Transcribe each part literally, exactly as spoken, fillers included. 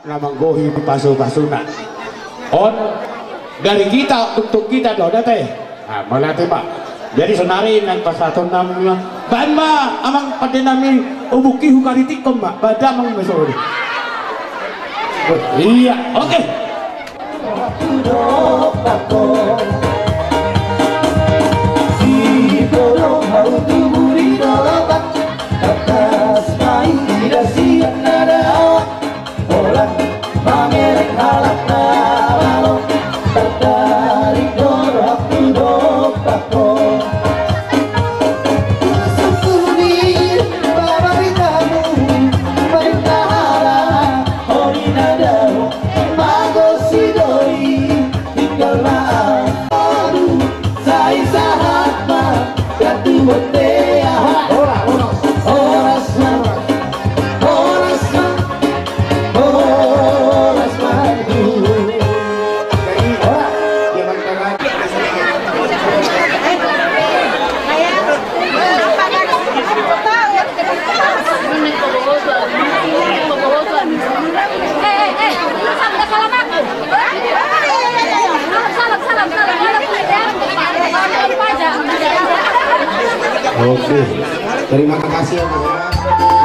Na manggohi di pasu-pasuna. On dari kita untuk kita do, da te. Nah, mauliate ma. Jadi sonari nang pasahaton nami ma. Baen ma amang pande nami, obuki hukaritik on ma. Baen damang ma songon i. Iya, oke. Oke, terima kasih ya, Mas, ya.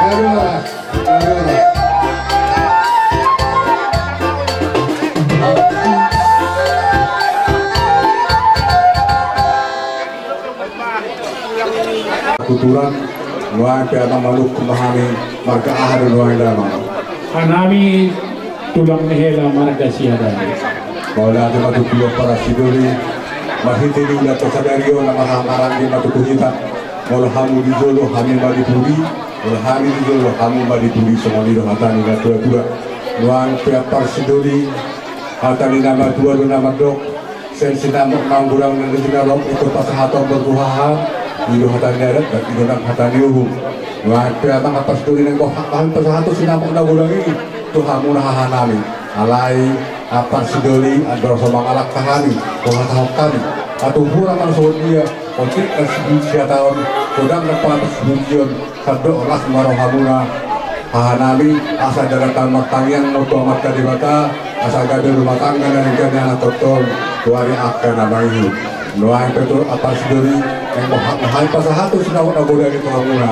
Aduh. Tuturan, nuaeng pe amang, manungkun ma hami, marga aha do nuaeng damang? Anami tulang ni hela marga Siadari. Mauliate ma tutu amang parsidoli, marhite di ulaonta sadari on na marhahamaranggi ma tutu hita. Molo hamu di jolo, hami ma di pudi. Molo hami di jolo, hamu ma di pudi, songon i do hata ni natua-tua. Nuaeng pe amang parsidoli, hata ni na matua do na mandok. Sian sinamot na godang na di sinamot, ingkon pasahaton do tu haha. I do hata ni adat, dan i do nang hata ni uhum. Nuaeng pe amang parsidoli, naeng boha hami pasahaton sinamot na godang i tu hamuna hahanami. Alai amang parsidoli, andor so mangalangka hami, boha hatahon hami? Atung hurang ma songon dia, otik na sibusiataon, godang na patusi busion, sandok las ma rohamuna hahanami, asa jala martangiang ma tu Amanta Debata, asa gabe rumah tangga na denggan ni anak tongtong tu ari angka na mangihut. Nuaeng pe tutu amang parsidoli, naeng boha hami pasahaton sinamot na godang i tu hamuna?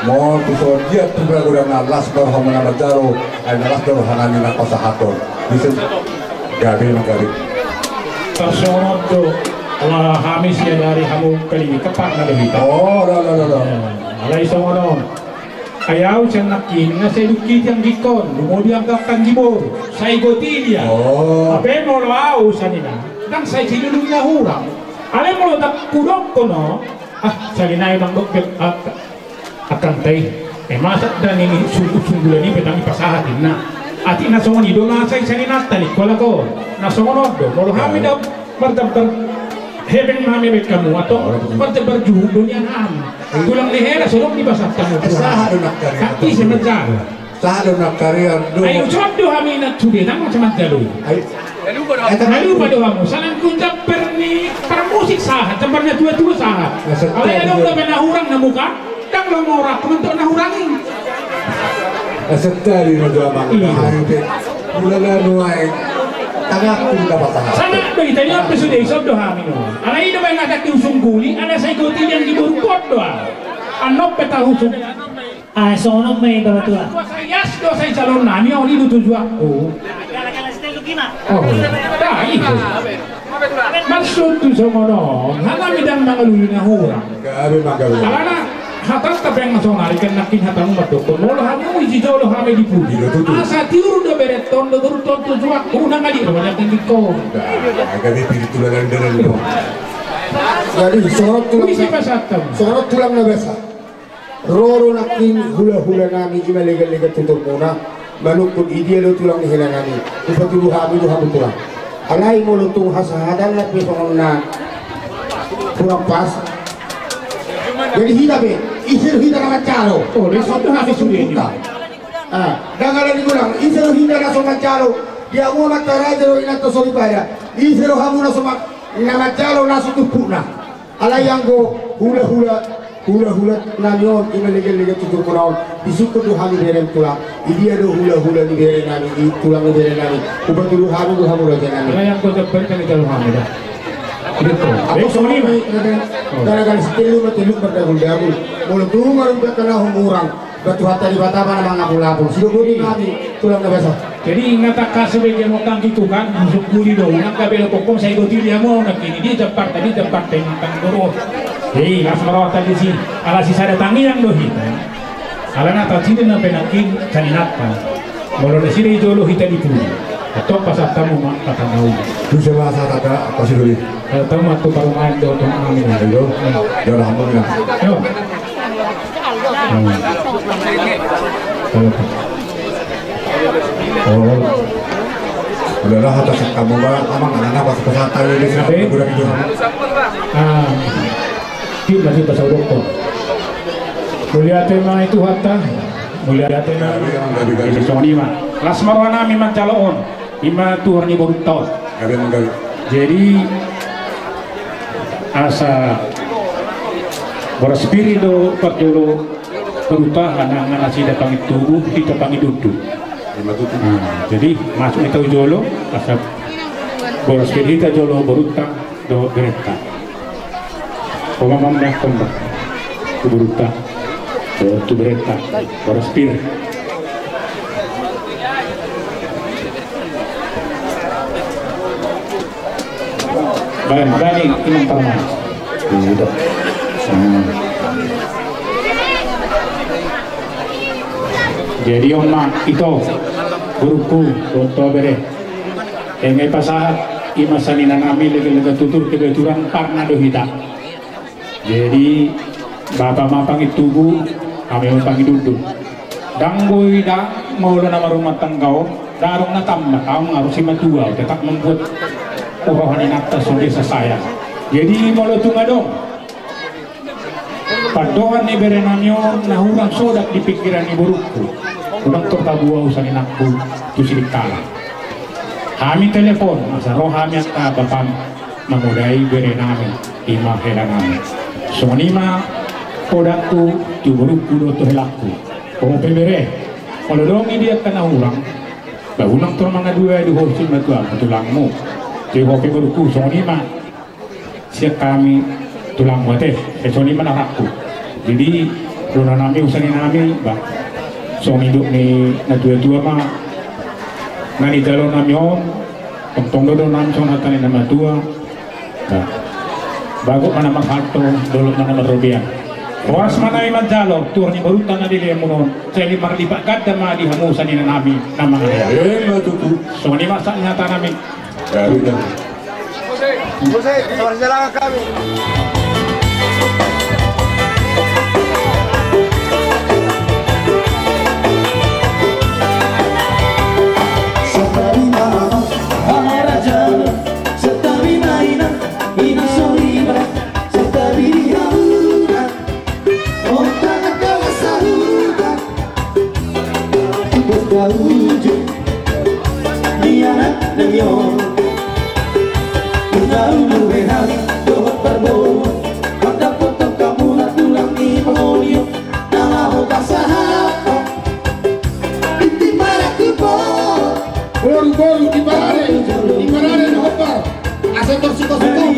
Molo tung songon dia pe na godang, na las ma rohamuna manjalo, ai na las do rohanami na pasahaton. Ise? Gabe ma, gabe. Tarsongon on do, ala hami Siadari, hamu Kalingi, kepakna do hita. Oh, la, la, la, la. Alai songon on. Ai ahu sian nangkin nga sai dung hita anggi on, dung ho diangkat anggi boru, sai goti dia. Oh. Hape molo ahu sanina, ndang sai silulung na hurang. Alai molo ndang hudokkon ho, ah, sanina i ndang dok, ah, angkanta i. Eh, masa da nini sunggu-, sunggulan i pe ndang dipasahat inna. Atik na songon i do masa i saninanta ningku, alako. Na songon on do, molo hami da marjambar hepeng ma hami baen hamu, atau marjambar juhut do nian hami. Tulang ni hela so dong dipasahat hamu. Sahat do nangkaningan. Tapi semenjak Sahat do nangkaningan do. Ai uson do hami na sude, ndang macam manjalo. Ai. Ai, ndang lupa do hamu. Salang ku jambar ni parmusik sahat, jambar na tua-tua sahat. Alai adong do pe na hurang na muka, ndang lo mora, kementok na hurang i. Aset tadi na do amang. Iya. Ayo pe. Mula na nuaeng. Tangah ku dapat tangah. Sahat do hita ni ampe sude, ison do hami nuaeng. Alai do baen na tati usung guli, ala sai goti nian di boru pot do. Annon pe tahusung. Ah, songon on ma i, Bapak Tua. Sai as do sai calon nami, on i do tujuanku. Oh, da i. Maksudhu songon on, hami ndang mangalului na hurang. Alana hatanta pe anggo sonari kan nangkin hatamu mandok, molo hamu i di jolo, hami di pudi. Asa tiur do berenta on, do turut on tujuanku, unang ali do manjangkingkon. Jadi songon on tulang, songon on tulang na basa. Ro do nangkin hulahula nami, i ma legan-legan tuturmuna, manungkun i dia do tulang ni hela nami. Hupatudu hami do hamu tulang. Alai molo tung hasahatanna pe songon na kurang pas. Jadi hita pe, ise do hita na manjalo? Oh, na so tu hami sude. Ah, ndang ala ni godang, ise do hita na so manjalo? Dia mua mantaraja do inanta soripada. Ise do hamu na so ma-, na manjalo na so tumpukna? Alai anggo hulahula Hulahula nami on, ima legelege tuturmuna on, disungkun do hami berem tulang. Di dia do hulahula ni bere nami, di tulang ni bere nami? Hupatudu hami do hamu raja nami. Ala yang kau tebar kan itu hami dah. Gitu. Aku baik, songon i ma. Gara-gara si telu ma telu mardagul-dagul. Molo tung marumpak kana humurang. Ba Tuhanta Debata ma na mangapul-apul. Sidok do di nami tulang na basa. Jadi ingat angka sebagai motang gitu kan, masuk kuli do, unang gabe lo kokom sai goti dia mau nak ini, dia jepar tadi, jepar tadi, makan guru. Hei, las merawatan di sini. Ala si sada tangiang do hita. Ala na tacidin na penakin, saninata. Molo na sini jolo hita di puli. Atau pas atamu mak kata mau. Bisa bahasa kata apa sih dulu? Kalau tamu atau parumahan do, atau amin. Ayo, jangan lama ya. Yo. Oh. Udah lah, atas kamu, Bang. Amang, anak-anak, pas pesata ya, di sini. Udah gitu. Ah. Tim masih pasal dokter. Mulia tema itu hatta. Mulia tema. Jadi songon i ma. Las marwana memang calon. Ima tulang ni boru taon. Gabe manggabe. Jadi asa boras pir do parjolo boruta, hana nasida pangitubu, hita pangidundu. Ima tutu. Nah, jadi masuk hita jolo, asa boras pir hita jolo boruta dohot berenta. Pemamam ya komba. Tu boruta. Tu berenta. Boras pir. Bani, bani, inang parman. Gitu. Hmm. Jadi on ma ito, boruku, boto bere. Engai pasahat, ima sanina nami lege-lege tutur, kebetulan parna do hita. Jadi bapa ma pangitubu, hami ma pangidundu. Dang boi da molo na marumah tangga on, dang adong na tamba, au nga ro simatua, tetap membuat roha ni inanta songon dia sasaya. Jadi molo tung adong pandohan ni bere nami on na hurang sodak di pikiran ni boruku, unang tor tabuhau saninangku tu sidikala. Hami telepon, asa ro hami angka bapam. Mamodai bere nami, ima hela nami. Songon i ma podakku tu boruku dohot tu helakku. Ho pe bere, molo adong di dia angka na hurang, ba unang tor mangaduadu ho simatua, tulangmu. Jadi ho pe boruku, songon i ma. Sian hami tulangmu ate, eh, songon i ma na hakku. Jadi dona nami, usaha ni nami, ba songon i do ni natua-tua ma na nijalo nami on. Tongtong do dona nami songon hata ni na matua. Nah, bagot ma na marhalto, dolok ma na marrobean. Horas ma nami manjalo, tulang ni boruta na dilehon muna on. Sai marlipat ganda ma di hamu sanina nami na mangalehon. Ima tutu. Songon i ma sahat ni hata nami. Dari nami. Musik, musik, tolong silakan kami. Santabi ma amang, amang raja. Santabi ma inang, inang soriba. Santabi di hamuna, on tangan kawan sahuta. Bos gauju, ni anak nami on. Tahu duhe hami dohot parboruon, mandapothon hamuna tulang ni pangoli on. Na laho pasahathon tintin marangkup on. Boru-boru di parade, di parade na hombar. Asa tor suko-suko.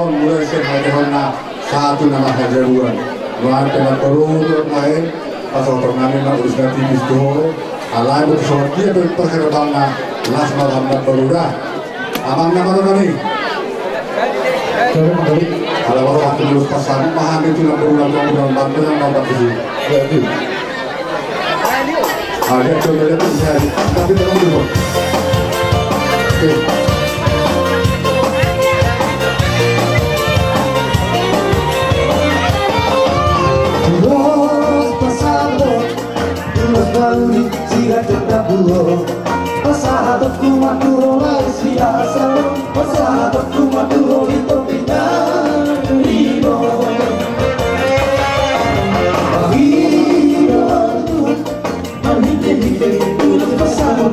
Mulai sian hata on na satu nama hajaruan. Nuaeng pe na baru nuaeng pasohot nami ma urusan tipis tu ho. Alai butuh sohot dia pe perherbang na las malam na baru dah. Amang na baru nami. Ala baru waktu dulu pasan mahami tu na baru na baru na baru na baru. Jadi. Ada coba lihat bisa. Tapi terus dulu. Oke.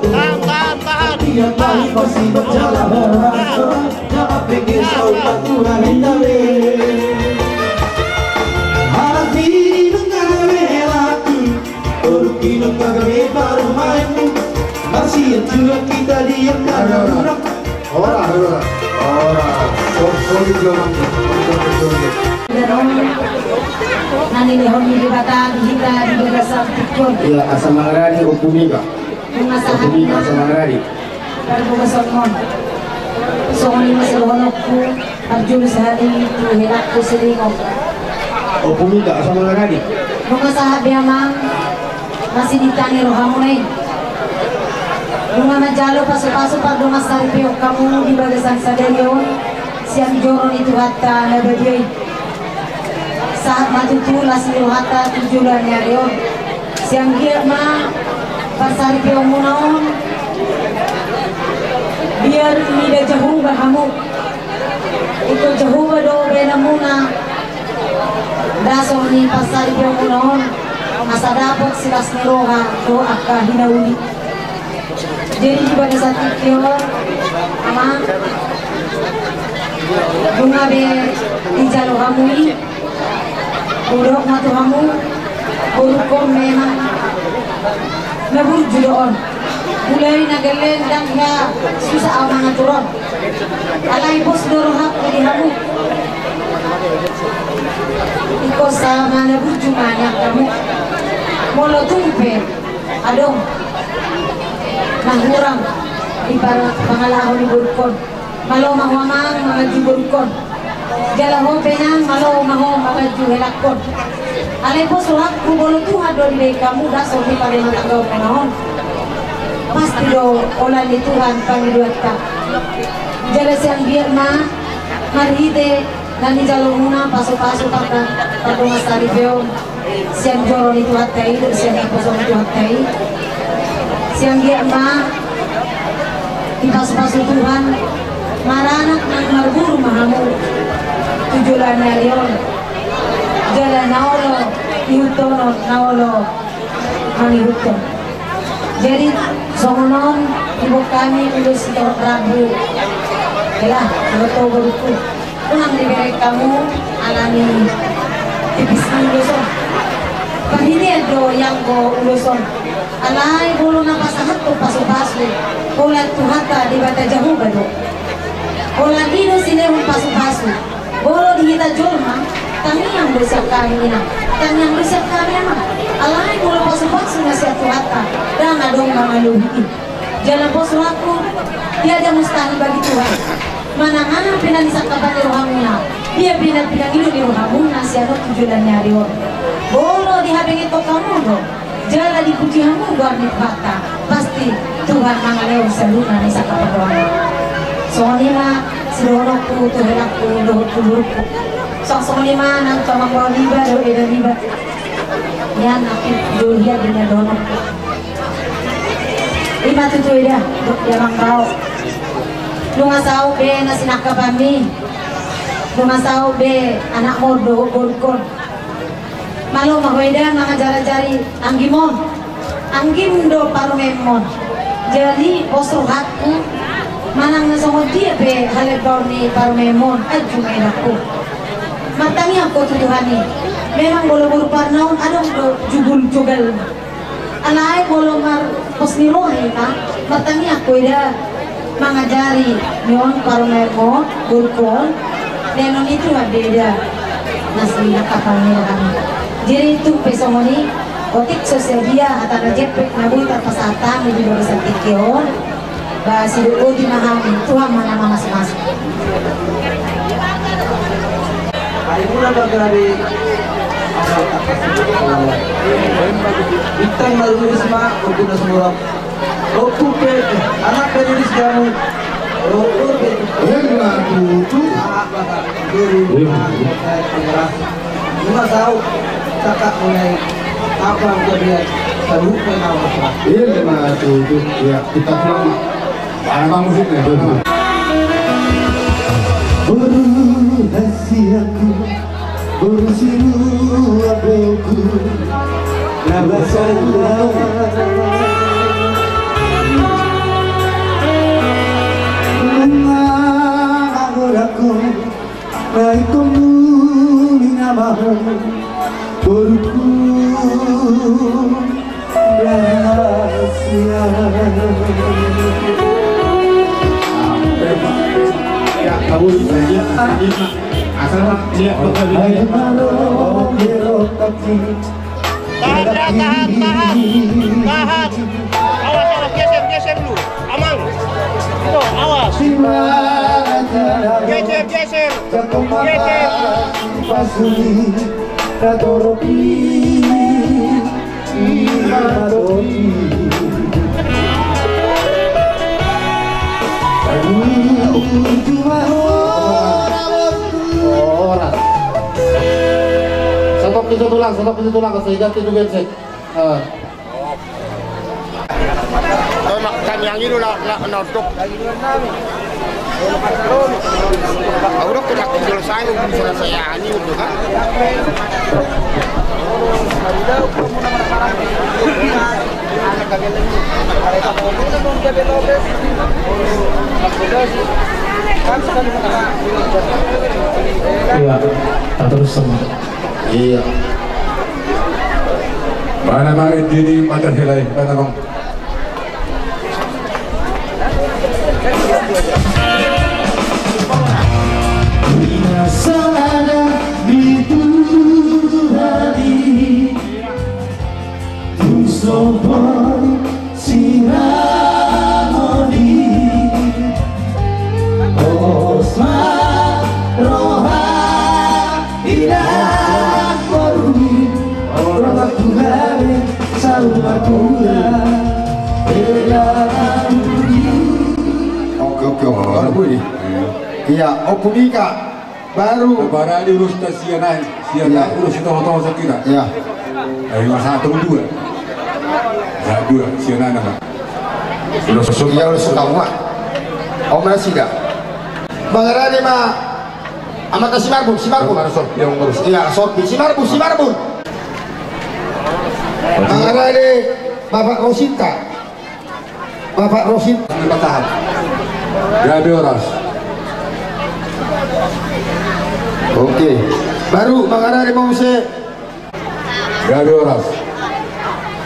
Tahan, tahan, tahan. Tahan. Tahan. Ora, ora. Ora, ora. Sorry, sorry, sorry. Nang nilehon ni Debata di hita di bagasan tingki on. Iya, asa mangaradi Ompu Mika. Nunga sahat. Ompu Mika, asa mangaradi. Parbogason on. Songon i ma sidohononku, parjolo sahali tu helakku Silingo. Ompu Mika, asa mangaradi. Nunga sahat be amang, masininta ni rohamuna i. Nunga manjalo pasupasu pardongan saripeon hamu di bagasan sadari on, sian joro ni Tuhanta na badia i. Sahat ma tutu las ni rohanta tu joloan ni ari on. Sai anggiat ma parsaripeonmuna on, biar mida Jahowa hamu. Ingkon Jahowa do baenanmuna dasor ni parsaripeonmuna on, asa dapot silas ni roha dohot angka hinauli. Jadi di bagasan tingki on, amang, nunga be dijalo hamu i, hudok ma tu hamu, borungkon memang na burju do on. Mulai na gelleng ndang hea, susah au mangatur on. Alai pos do rohangku di hamu. Ingkon sama na burju ma nian hamu. Molo tung pe adong na hurang di par-, pangalaho ni borungkon, malo ma ho amang manganju borungkon. Jala ho pe nang malo ma ho manganju helakkon. Alai pos rohangku molo Tuhan do dibahen hamu dasor ni parimatanggaonmuna on, pasti do holan ni Tuhan pangidoanta. Jala sai anggiat ma marhite na nijalomuna pasupasu pardongan saripeon sian joro ni Tuhanta i dohot sian naposo ni Tuhanta i. Sai anggiat ma dipasupasu Tuhan, maranak nang marboru ma hamu tu joloan ni ari on. Jala na olo ihuthonon, na olo mangihuthon. Jadi songon on, diboan hami ulos sitorop rambu. Jala, molo tung borungku, unang dibereng hamu ala ni tipis ni ulos on. Parhitean do ianggo ulos on. Alai molo na pasahathon pasupasu, holan Tuhanta Debata Jahowa do. Holan i do silehon pasupasu. Molo di hita jolma, tangiang do sian hami, inang, tangiang do sian hami, amang. Alai molo pasupasu na sian Tuhanta, ndang adong mangalobi i. Jala pos rohangku, tiada mustahil bagi Tuhan. Manang aha pe na nisangkapan ni rohamuna, dia pe na pinangido ni rohamuna sian on tu joloan ni ari on, molo dihabengethon hamu do jala dipuji hamu goar ni Tuhanta, pasti Tuhan mangalehon saluhutna na sangkap ni rohamuna. Songon i ma sidohononku tu helakku dohot tu borungku. Songon i ma nang tu amang bao niba dohot eda niba. Nian api do hian di na dohononku. I ma tutu eda dohot amang bao. Nunga saut be na sinangkapanmi. Nunga saut be anakmon dohot borungkon. Malo ma ho eda mangajarajari anggimon. Anggim do parumaenmon. Jadi pos rohangku, manang na songon dia pe halembaon ni parumaenmon, anju ma edangku. Martangiang ho tu Tuhan i. Memang molo boru parna on adong do jugul jogalna. Alai molo marpos ni roha hita, martangiang ho eda mangajari nion parumaenmon, borungkon, lehonon ni Tuhan do eda na sinangkapan ni rohami. Jadi tung pe songon i, otik so sadia hata na jempek na boi tarpasahat hami di bagasan tingki on. Ba sidok boti ma hami, Tuhan ma na mamasumasu. Ai muna bagari. Bintang malulis ma, ombun na sumurap. Ombun pe, anak pe lilis gamu. Ombun pe. Emma tutu. Anak bakar. Duri. Emma. Nunga saut, cakap mulai apa yang kau lihat, terlupa nama apa. Iya, lima tujuh, ya, kita pulang, Mak. Mana Bang Muhid, ya? Boru hasianku, boru sinuaku, na basala. Baik kau muli nama boruku rahasia. Ya, kabur. Asal, ya, betul. Ayo, maro, biro, kaki. Tahan, ya, tahan, tahan. Tahan. Awas, awas, geser, geser dulu. Amang. Tuh, awas. Geser, geser. Geser. Horas. Stop di situ lang, stop di situ lang, saya ganti juga sih. Eh. Kami yang ini nak nak nonton. Aku udah kena selesai, belum selesai ya, ini udah kan. Iya, terus semua. Iya. Mana mana dini mata helai, mana bang? Ina sada di Tuhan i, tu sopo siramoni, os ma roha. Oke, oke, oke. Iya, oke, Mika. Baru. Baru di urus ta sian ai, sian ai, urus itu hoto sakira. Iya. Ayo, masa satu dua. Satu dua, sian ai nama. Urus satu. Iya, urus satu, Mak. Om, mana sida? Mangarade ma. Amanta si Marbun, si Marbun. Mana sorpi, yang ngurus. Iya, sorpi. Si Marbun, si Marbun. Mangarade Bapak Rosinta. Bapak Rosinta. Tahan. Gabe horas. Oke. Baru mangarade ma muse. Gabe horas.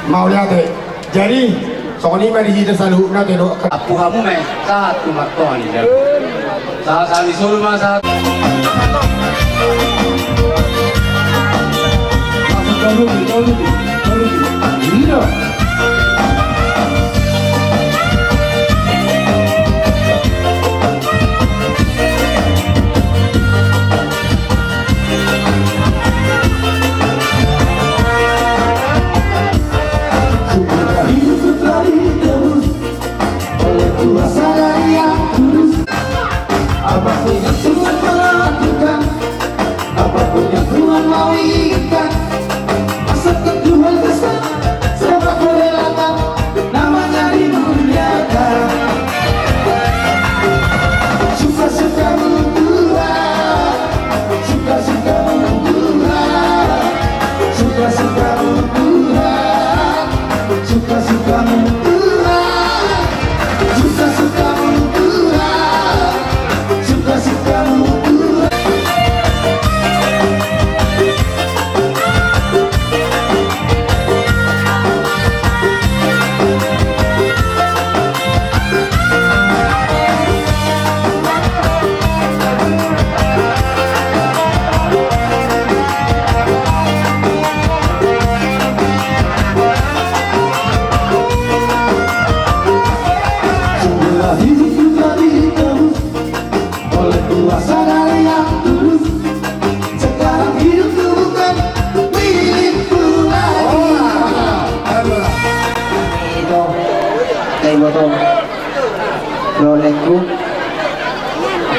Mauliate. Jadi songon i ma di hita saluhutna, te do. Apu hamu me, sahat tu martoan i. Sahat, sahat ni solu ma, sahat. Apapun yang Tuhan mau inginkan, asal Tuhan bisa. Sebab kedaulatan namanya dimuliakan. Suka-sukamu Tuhan, suka-sukamu Tuhan, suka-sukamu Tuhan, suka-sukamu Tuhan, suka-sukamu Tuhan, suka-sukamu Tuhan. Oleh kuasa dari Yang Tulus, sekarang hidupku bukan milikku lagi. Ito, kaiboto, lolengku,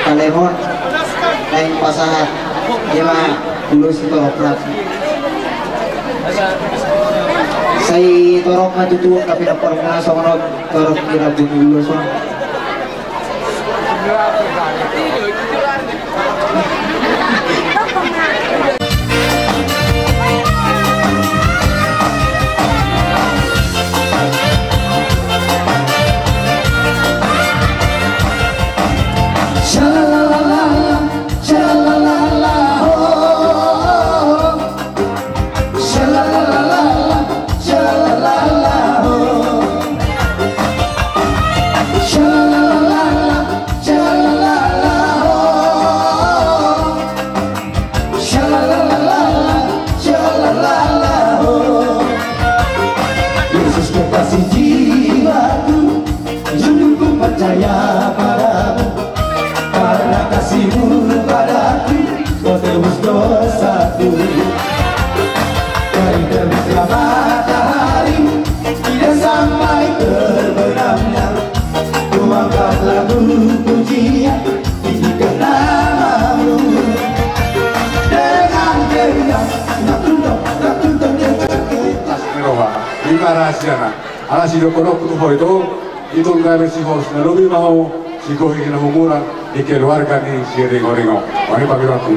kalemon, naeng pasahat, ima, tulus ito, prak. Sai torop ma tutu, tapi dapat na songon torop di rabun ulos, ma. Yesus kekasih jiwaku, sungguh ku percaya padamu, karena kasih-Mu padaku, Kau tebus dosaku. Dari terbitnya matahari hingga sampai terbenamnya, ku angkat lagu pujian, tinggikan nama-Mu. Dengan gembira, nak tunduk, nak tunduk, dia sakit. Roha, ima rahasiana. Ala sidohonon ni ho ito, ito gabe sihohos na lobi ma ho, sihohos na humurang di keluarga ni Siringoringo. Oni pagiranku.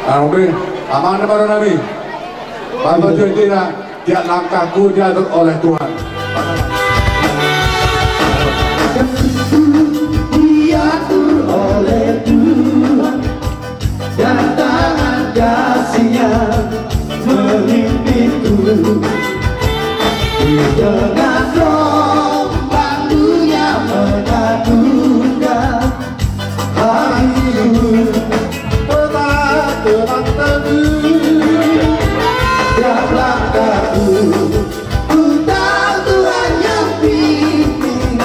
Arobe, amang na baru nami. Bapa tu dia, dia langkahku diatur oleh Tuhan. Diatur oleh Tuhan. Dan tangan kasih-Nya memimpinku. Di tengah gelombang dunia menyatukan hatiku, tetap, tetap teguh tiap langkahku. Ku tahu Tuhan yang pimpin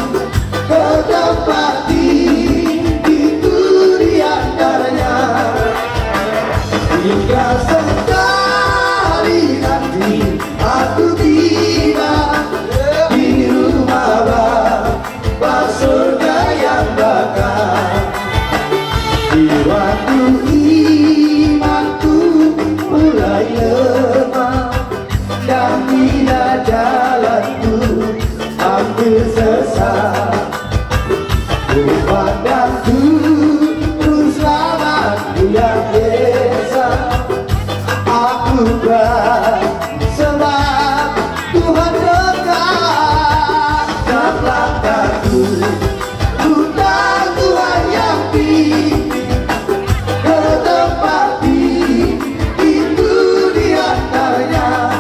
ke tempat tinggi itu di antaranya. Hingga sekali nanti aku tiba di rumah Bapa surga yang bakal. Di waktu imanku mulai lemah, dan bila jalanku hampir sesat, ku pandang Juru Selamatku yang esa. Aku kuat sebab Tuhan dekat. Setiap langkahku, ku tahu Tuhan yang pimpin ke tempat tinggi itu di antaranya.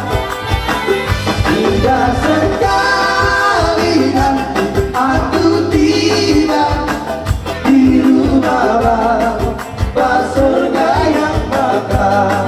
Hingga sekali nanti aku tiba di rumah Bapa surga yang bakal.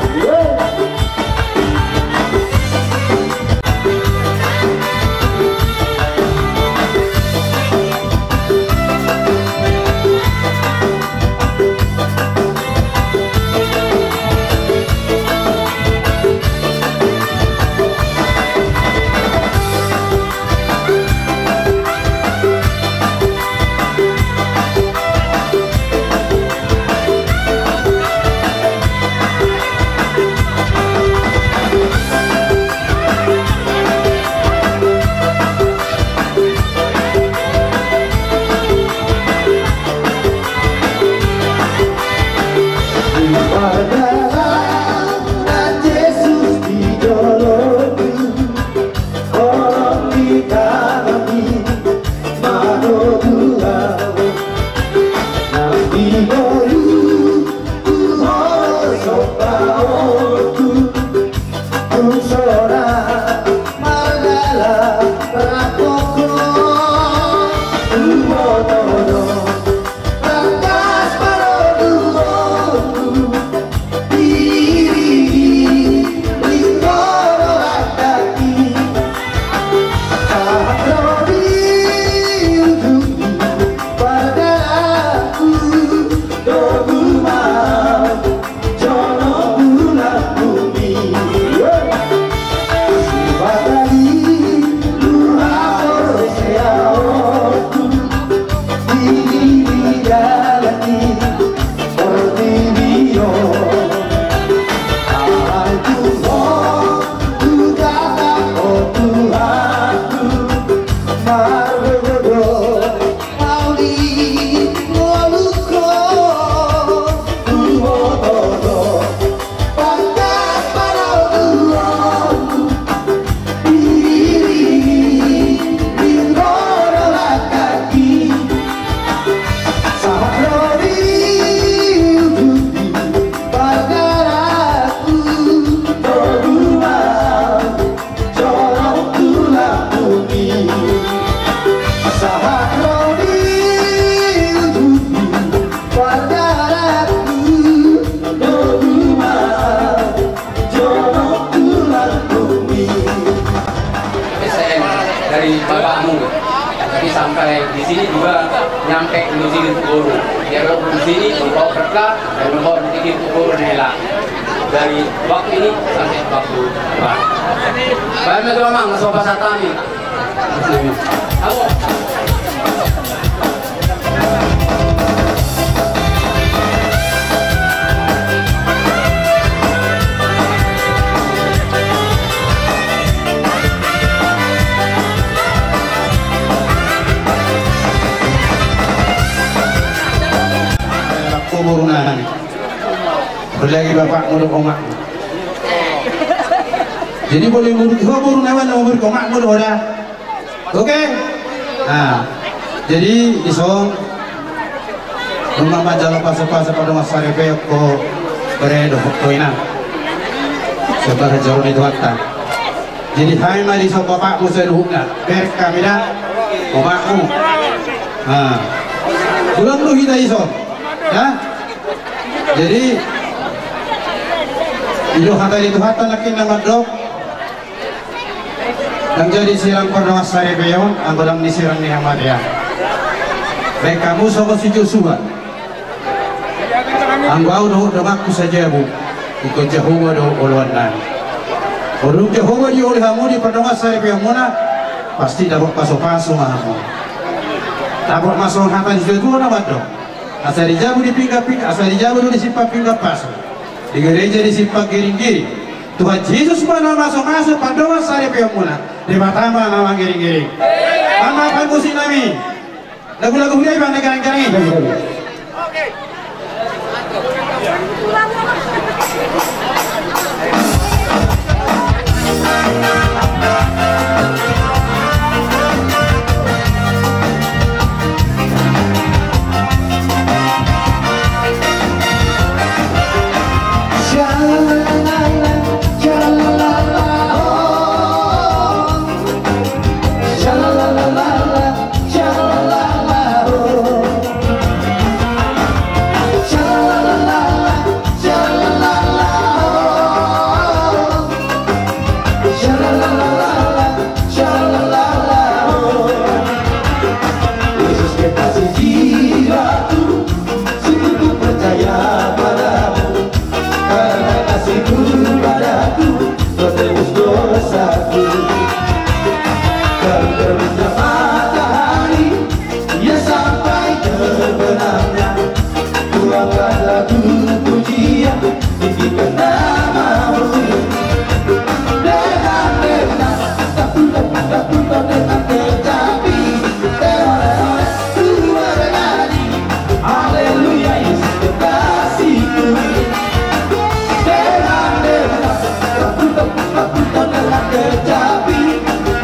Pardalanan Jesus di jolongku, holong di tanganmi manogu au. Nang di ngolungku holsoan baoonku, tung sonang mardalan rap Ho. Huboto do tangkas parorot ni roha, di ringgas roha nami. Sahat ro di ujung ni pardalanku, togu ma jolo pulang. Juga nyampe di sini tu guru. Dia kalau di sini, engkau berkah, dan engkau di sini tu guru nela. Dari waktu ini sampai waktu depan. Baik, teman-teman, masuk pasar tani. Halo. Boru nami. Apalagi bapakmu dohot omakmu. Jadi boi murid ho boru nami, na murid omakmu do da. Oke? Nah, jadi dison nunga manjalo pasu-pasu pardongan saripeon, bere dohot inang. Sabar jalo ni Tuhanta. Jadi hami ma dison bapakmu saluhutna, berkah ma da, omakmu. Nah, ulang do hita dison. Ya? Jadi i do hata ni Tuhanta nangkin na mandok. Ndang jadi sirang pardongan saripeon anggo ndang disirang ni hamatean. Baen hamu songon si Josua. Anggo ahu dohot donganku sajabu, ingkon Jahowa do oloan nami. Molo dung Jahowa dioloi hamu di pardongan saripeonmuna, pasti dapot pasu-pasu ma hamu. Dapot ma songon hata ni situa-tua na mandok. Asa dijabu di pinggan-pinggan, asa dijabu do di simpang pinggan pasu, di gereja di simpang giring-giring. Tuhan Jesus ma na maso-maso pardongan saripeonmuna, Debata ma na mangiring-iring. Amang parmusik nami. Lagu-lagu huria iba na garang-garang i. Yesus kekasih jiwaku, sungguh ku percaya padamu, karena kasihmu padaku, kau tebus dosaku. Kau terbitnya matahari, ia sampai terbenamnya, Tuhan adalah pujian, tinggikan nama-Mu. Dengan, dengan, tak pernah, tak pernah, dengan kecapi, teroleh-oleh, ku bernyanyi. Haleluya, Yesus kekasihku. Dengan, dengan, tak pernah, tak pernah, dengan kecapi,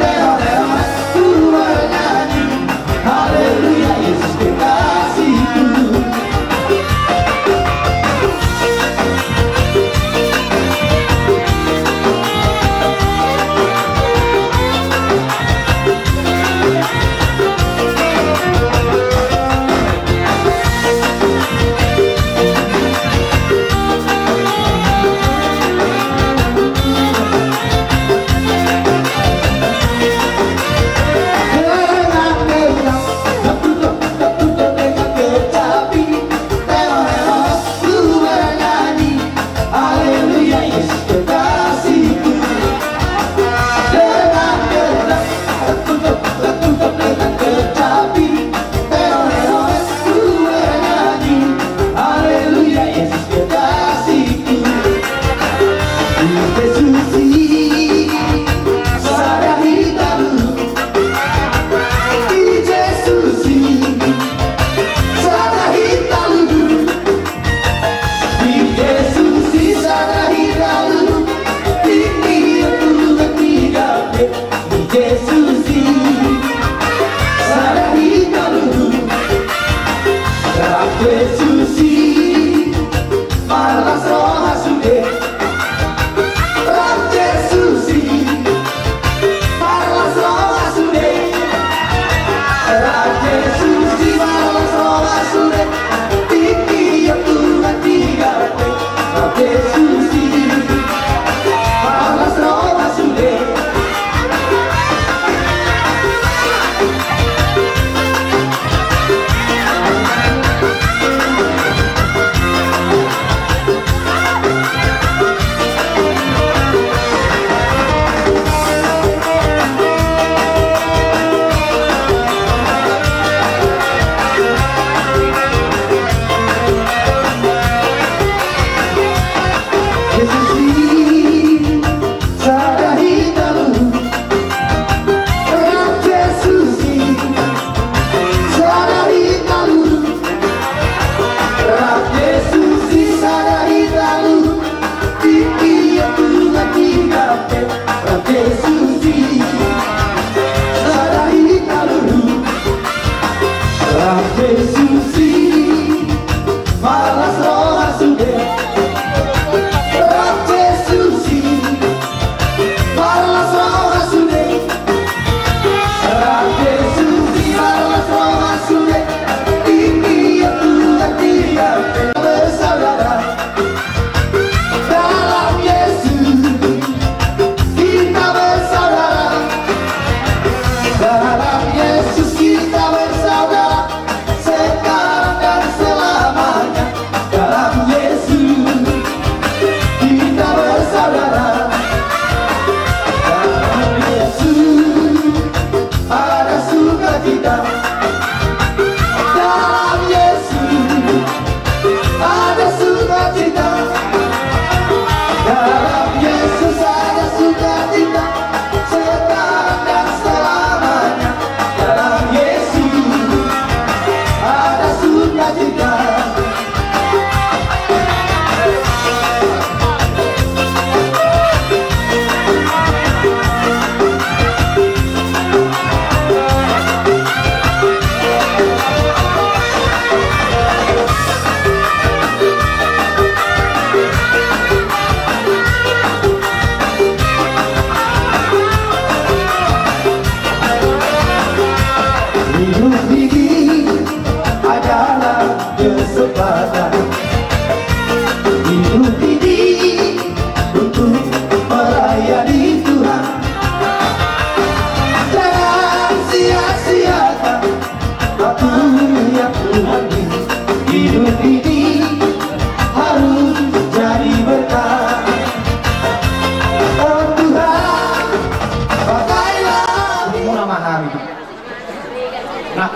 teroleh-oleh, ku bernyanyi. Haleluya, Yesus kekasihku.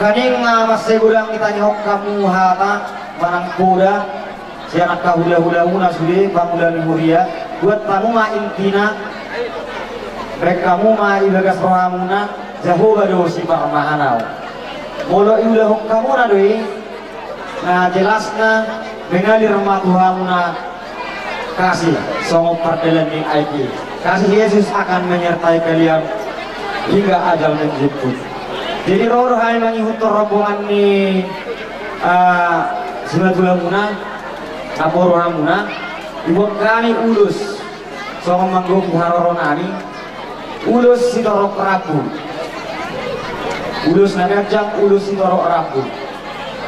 Nunga mansai godang hita nihot hamu hata manang poda sian angka hulahula muna sude pangula ni huria. Buat hamu ma intina, baen hamu ma di bagas rohamuna, Jahowa do siparmahan au. Molo iulahon hamuna do i, na jelasna mengalir ma tu hamuna kasih songon pardalan ni aek i. Kasih Yesus akan menyertai kalian hingga ajal menjemput. Jadi ro do hami mangihuthon rombongan ni, ah, simatula muna, naporu hamuna, diboan hami ulos songon manggohi haroro nami, ulos sitorop rambu. Ulos na ganjang, ulos sitorop rambu.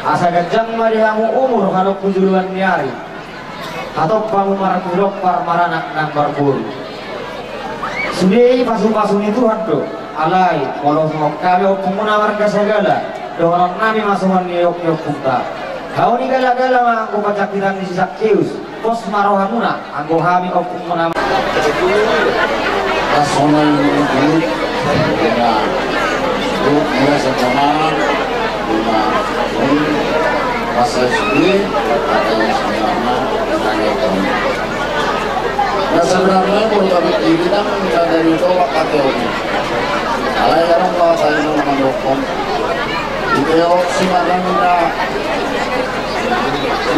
Asa ganjang ma di hamu umur, hanompu joloan ni ari. Hatop hamu marguru, par maranak nang marboru. Sude i pasupasu ni Tuhan do. Alai molo songon hami ompungmuna marga Sagala, dohonon nami ma songon nidok ni ompunta: Hau ni galagala ma anggo panjangkitan ni si Sakeus. Pos ma rohamuna anggo hami ompungmuna. Pas sonai ni bulut, na bulut mula sempurna, guna bulut masa S D, atau sebenarnya, tanya kamu. Na sebenarnya, menurut kami, ini kan dari tolak kata ini. Alai orang bahasa ini mendokkon. Ite o simanang na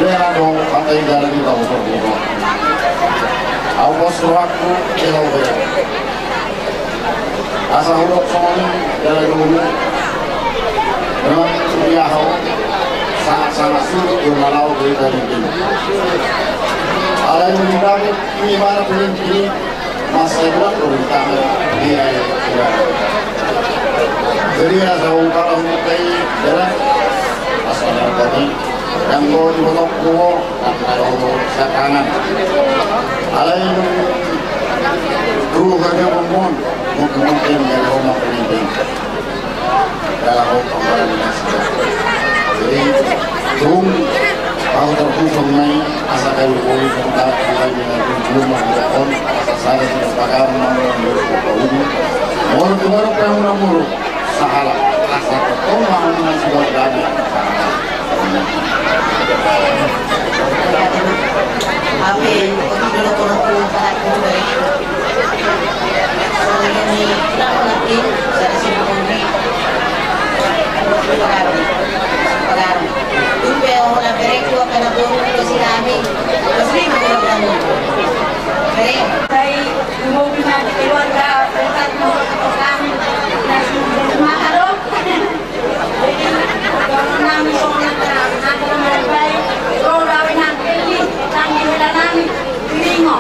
lera do pantai jalan di tau terbuka. Au pos rohangku, ite o be. Asa hudok songon i, jalan dulu. Memang dia hau sangat-sangat sulit di malau berita ini. Alai mendaki ini mana pun ini. Masa dua puluh tahun dia, ya. Jadi asa ungkap mukai jalan, asa nanti yang mau dibotok kuo, nang kalau mau serangan. Alai dulu kerja pun, mungkin mungkin yang mau makan ini. Dalam pembangunan. Jadi tung, au terpusung nai, asa kayu poli serta kita dengan tujuh menggunakan asa sada tidak pagar menggunakan. Moro moro pemula moro sahala asa tertolong dengan sebuah dana. Ape, oke, dulu kalau saat itu dari Jadi dohonon nami songon na tera, na tera marbae, ro do ahu nang kelli, nang di hela nami, Siringo.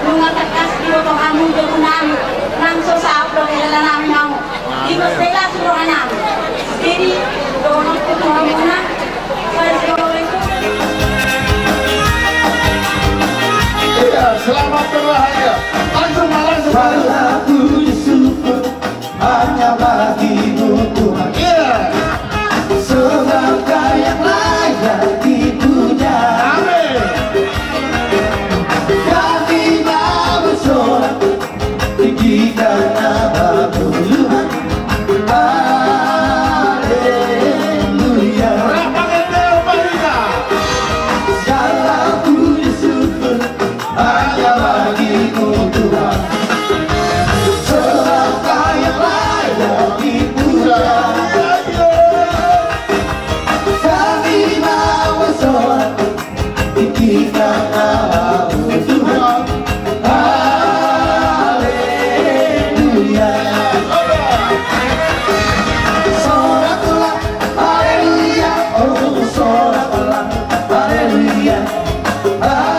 Nunga tangkas diboto hamu jabu nami, nang so saut dope hela nami hamu. Ingkon sai las roha nami. Jadi dohononku tu hamuna, assalamualaikum. Iya, selamat berbahagia. Langsung, langsung. Segala puji syukur hanya bagimu Tuhan. Iya. Sebab Kau yang layak dipuja. Amin. Kami mau bersorak, tinggi karena Tuhan. Haleluya. Berapa kali, Pak Rika? Segala puji syukur hanya bagimu Tuhan. Sebab Kau yang layak dipuja. Kami mau bersorak, tinggikan namamu Tuhan. Haleluya. Soraklah, haleluya, oh, soraklah, haleluya. Haleluya.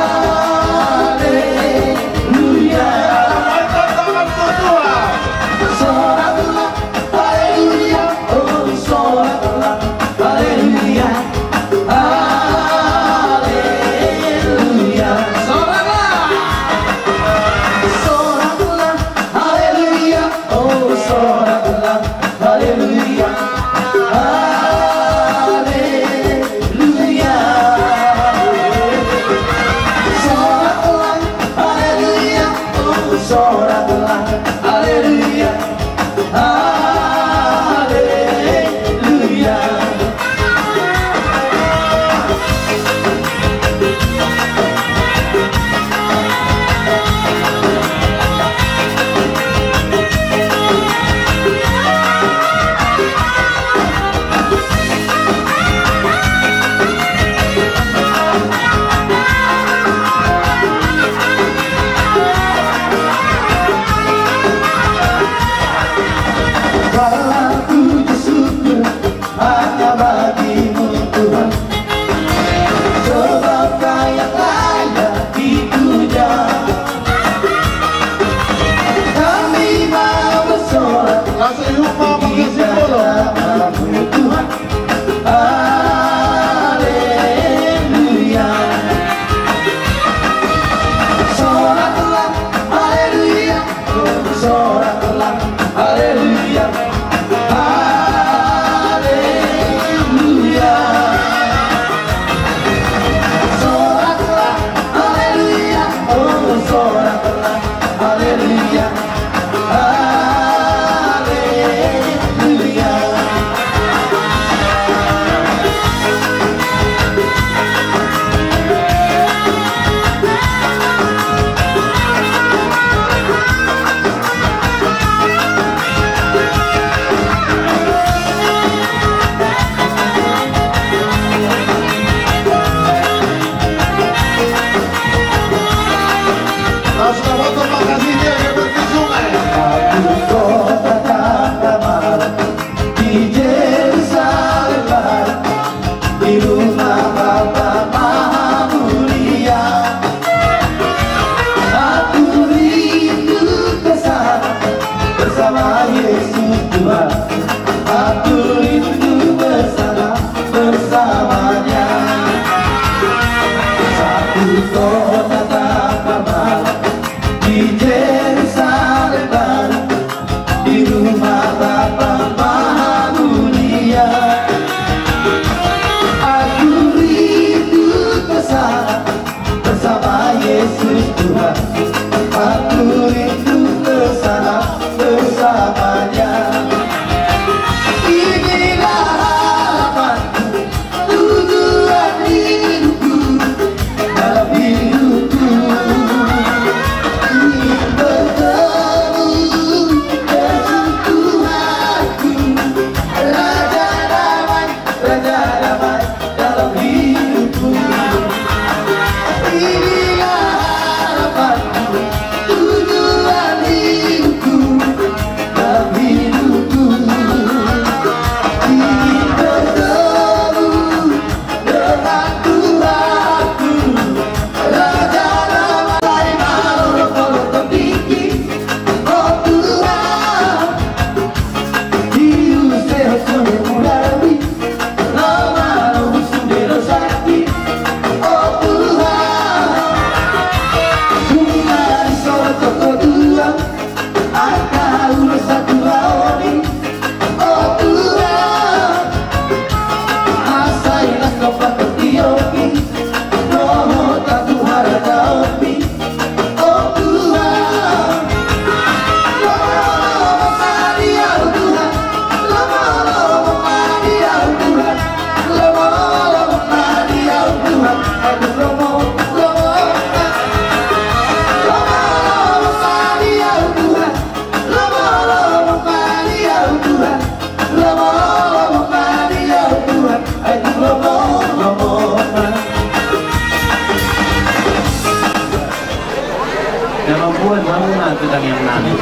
Mamboan hamuna tu tangiang nami.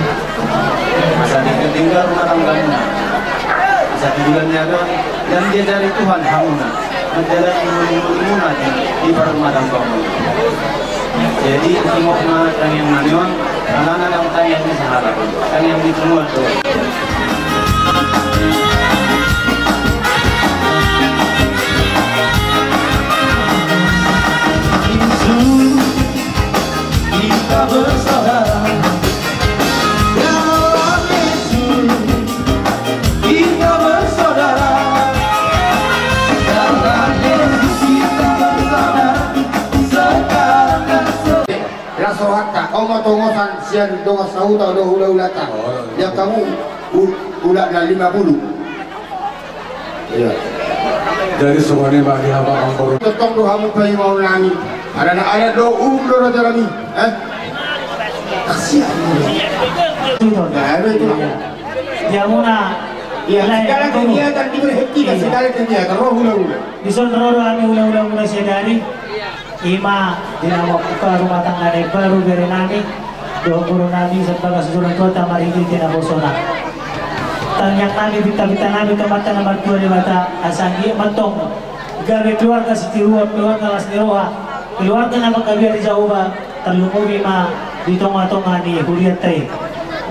Asa denggan rumah tanggamuna. Asa tu bulan ni ari on, dan diajari Tuhan hamuna mandalani muna di, di parrumahtanggamuna. Jadi, tingkos ma tangiang nami on, alana dang tangiang ni sahalak on, tangiang ni saluhut. Kita bersaudara. Dalam Yesus kita bersaudara. Dalam Yesus kita bersaudara. Sekarang dan se- Las rohanta, on ma tongosan sian dongan sahuta dohot hulahulanta. Di angka hamu, u-, ulaon na lima pulu. Iya. Jadi songon i ma di hamu amang boru. Tongtong do hamu paingoton nami. Alana adat do, uhum do raja nami. Eh? Kasihan. Tutu. Nah, itu. Iya. Di hamuna. Iya, segala kegiatan diberhentikan, segala kegiatan. Ro hulahula. Dison ro do hami hulahula muna sadari. I ma di na mambuka rumah tangga na imbaru bere nami dohot boru nami sian bagas usuran kota marhite na bosona. Tangiang nami, pinta-pinta nami tu Amanta na martua Debata, asa anggiat ma antong gabe keluarga sitiruon, keluarga las ni roha, keluarga na mangkabiari Jahowa, tarlumobi ma di tonga-tonga ni hurianta i.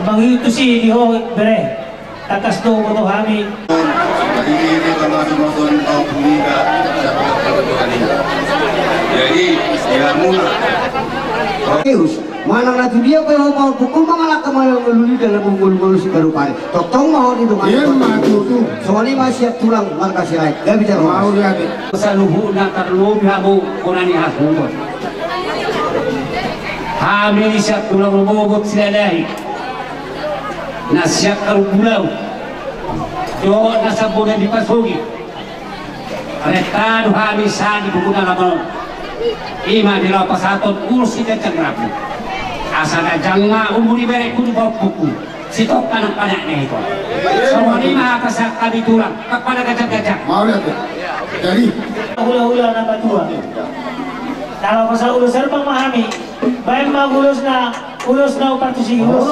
Mangihut tusi di ho bere. Tangkas do huboto hami. Jadi, ya, muna. Deus, manang na tudia pe ho pahompu, mangalangka mangalului dalam mangolu-ngolu siganup ari. Tongtong ma ho didongani. Iya, ma tutu. Songon i ma siap tulang marga Sirait. Gabe jala. Mau lihat. Saluhutna tarlumobi hamu bona ni hasuhuton. Hami siap tulang rumogot Silalahi. Na sian Karumbulau dohot na sian Bona Dipasogit. Renta do hami sian di buku na lamon. I ma di laho pasahathon ulos siganjang rambu. Asa ganjang ma umur ni bereku dohot pahompuku. Sitongka nang panatna i. Songon i ma hata sian hami tulang. Tongka na ganjang-ganjang. Mau lihat ya. Jadi. Hulahula na patua. Na laho pasahat ulos herbang ma hami. Baen ma ulosna, ulosna umpar tusi ulos.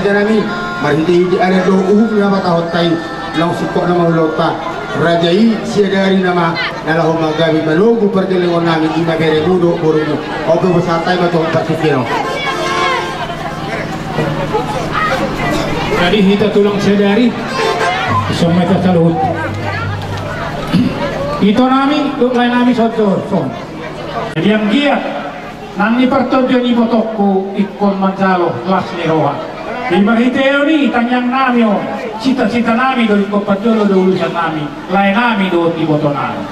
Nami, marhite-hite adat dohot uhum na patahonta i, laos singkop nama ulaonta. Raja i Siadari nama na laho manggabe manogu pargellengon nami, ima beremu dohot borumu. Oke, bosan tai ma tu parsingkop on. Jadi hita tulang Siadari, songon hita saluhut. Ito nami, dohot lae nami songon i. Jadi anggiat nang di partondion ibotongku ingkon manjalo las ni roha. Di marhite on i tangiang nami on, cita-cita nami do ingkon parjolo do urusan nami, lae nami dohot iboto nami.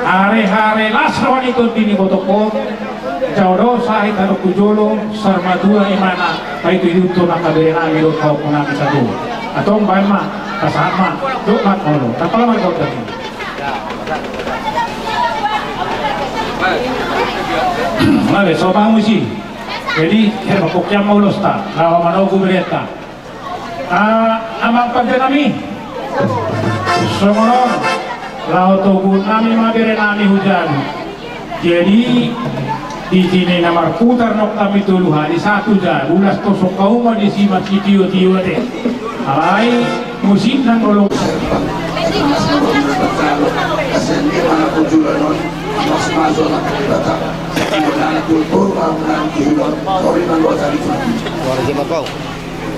Hare-hare las roha ni tondi ni ibotongku on, jalo do sahit hadok tu jolo, saur matua imana, paihut-ihut tu angka bere nami dohot pahompu nami satua. Antong baen ma, pasahat ma, dohot ma molo, tapala ma dohot. Male, so bamusi. Jadi, her papokian ma ulosta, laho manogu berenta. Ah, amang pande nami. Songon on, laho toguhon nami ma bere nami hu jabu. Jadi, di sini na marputar nang hami tolu hali, sahat tu jabu, las tosok hauma disi marsitio-tio ate. Alai musik nang olo.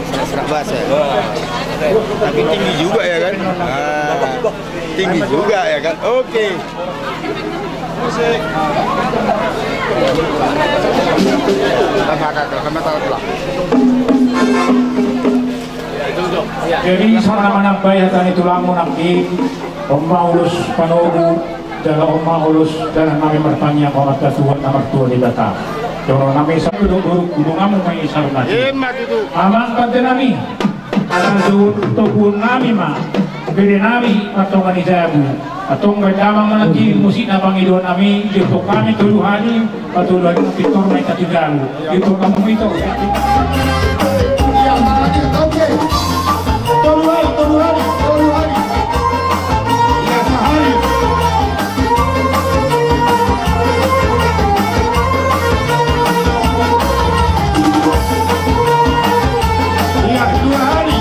Serak-serak basah. Tapi tinggi juga ya kan? Ah, tinggi juga ya kan? Oke. Jadi, songon na manambai hata ni tulangmu nangkin, on ma ulos panogu, jala on ma ulos dalan nami martangiang tu Amanta Debata na martua Debata. Jolo nami saluhut dohot boru, donganmu ma i saluhutna. Ima tutu. Amang pande nami. Ala jolo toguhon nami ma bere nami martonga ni jabu. Antong baen damang ma nangkin musik na pangidoan nami, diihuthon hami tolu hali, patolu hali pintor ma hita tu jabu. Diihuthon hamu ma ito. Tolu hali, tolu hali, tolu hali. Ia sahali. Ia dua hali.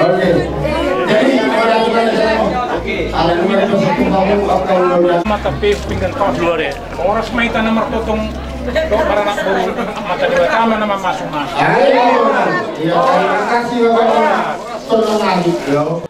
Oke. Jadi, pada aturan saya, ada dua yang satu kamu, apa yang udah. Mata pe pinggan kau dua deh. Horas ma hita na martongtong dohot maranak boru, Amanta Debata ma na mamasumasu. Ayo, ya, terima kasih Bapak. Tolong lagi, yo.